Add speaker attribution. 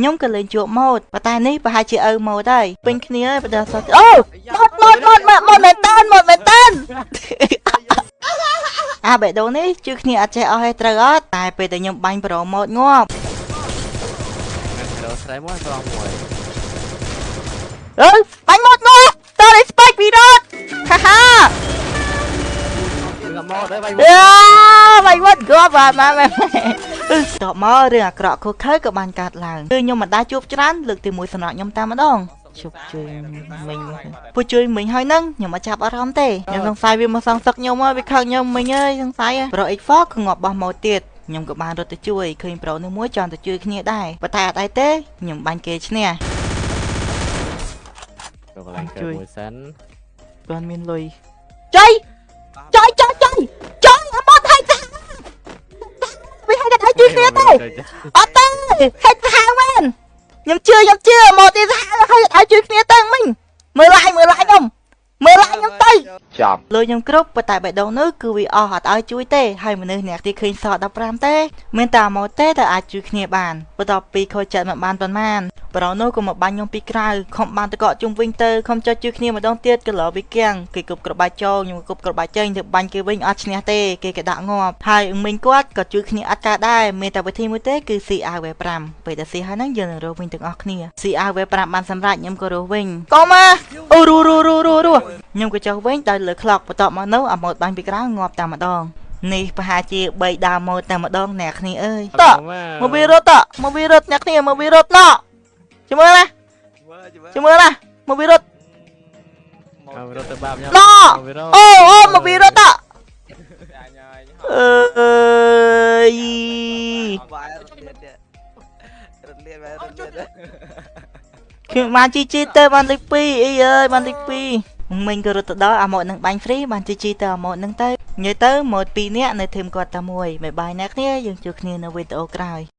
Speaker 1: ខ្ញុំក៏លេងជួបម៉ូតប៉ុន្តែនេះប្រហែលជាឪម៉ូតហើយពេញគ្នាហើយបើដល់សោះអូម៉ូតម៉ូតម៉ូតម៉ូតមែនតើម៉ូតមែនតើអាបេះដូងនេះជឿគ្នាអត់ចេះអស់ទេត្រូវអត់តែពេលដែលខ្ញុំបាញ់ប្រូម៉ូតងាប់
Speaker 2: រកស្រែមួយស្រស់មួយ
Speaker 1: អឺបាញ់ម៉ូតងាប់តើ respect វីរ៉តហាហា
Speaker 2: គឺមកទៅបាយ
Speaker 1: អើបាញ់ម៉ូតងាប់បាទម៉ែម៉ែតបមករឿងអាក្រក់ខុសខើក៏បានកើតឡើងគឺខ្ញុំមិនដែលជួបច្រើនលើកទី1សម្រាប់ខ្ញុំតែម្ដងជប់ជួយមិញពួកជួយមិញហើយហ្នឹងខ្ញុំអត់ចាប់អារម្មណ៍ទេខ្ញុំសង្ស័យវាមកសងសឹកខ្ញុំហើយវាខឹងខ្ញុំមិញអើយសង្ស័យប្រូ X4 ក៏ងាប់បោះម៉ូតទៀតខ្ញុំក៏បានរត់ទៅជួយឃើញប្រូនេះមួយចង់ទៅជួយគ្នាដែរប៉ុន្តែអត់អីទេខ្ញុំបាញ់គេឈ្នះ
Speaker 2: ទៅកន្លែងកើតមួយសិន
Speaker 1: គាត់មានលុយចុយចុយចុយចុយចុយអត់មកឲ្យសាវាឲ្យតែជួយគ្នាទេអត់ទេហេតុសាហាវមែនខ្ញុំជឿខ្ញុំជឿមកទីសាហាវឲ្យឲ្យជួយគ្នាទៅមិញមើលឡាយមើលឡាយខ្ញុំមើលឡាយខ្ញុំទៅ
Speaker 3: ចាប់
Speaker 1: លុយខ្ញុំគ្រប់ប៉ុន្តែបេះដូងនោះគឺវាអស់អត់ឲ្យជួយទេហើយមនុស្សអ្នកទីឃើញស15ទេមានតែមកទេតែអាចជួយគ្នាបានបន្ទាប់ពីខូចចិត្តមិនបានប៉ុន្មានប្រុសនោះក៏មកបាញ់ខ្ញុំពីក្រៅខំបានតកកជុំវិញទៅខំចុចជួយគ្នាម្ដងទៀតក៏លោវាគាំងគេគប់ក្របបាច់ចូលខ្ញុំគប់ក្របបាច់ចេញទៅបាញ់គេវិញអត់ឈ្នះទេគេក៏ដាក់ងាប់ហើយមិញគាត់ក៏ជួយគ្នាអត់កើតដែរមានតែវិធីមួយទេគឺ CRV5 ពេលតែ C ហើយហ្នឹងយើងនឹងរស់វិញទាំងអស់គ្នា CRV5 បានសម្រេចខ្ញុំក៏រស់វិញកុំមកអូរੂរូរូរូរូខ្ញុំក៏ចុះវិញដោយលើក្លុកបន្ទាប់មកនោះអាម៉ូតបាញ់ពីក្រៅងាប់តែម្ដងនេះប្រហែលជា3ដើមម៉ូតតែម្ដងអ្នកគ្នាអើយតមកវារត់តមកវារត់អ្នកគ្នាមកវារត់ណជួយមើលណាជួយមើលណាមកវារត់
Speaker 2: មករត់ទៅបាបញ៉ាំ
Speaker 1: ណអូអូមកវារត់តអើយខ្ញុំបានជីជីទៅបានលេខ2អីអើយបានលេខ2មិញក៏រត់ទៅដល់អាម៉ូតនឹងបាញ់ហ្វ្រីបានជីជីទៅអាម៉ូតនឹងទៅនិយាយទៅម៉ូត2នាក់នៅធីមគាត់តែមួយបាយបាយអ្នកគ្នាយើងជួបគ្នានៅវីដេអូក្រោយ។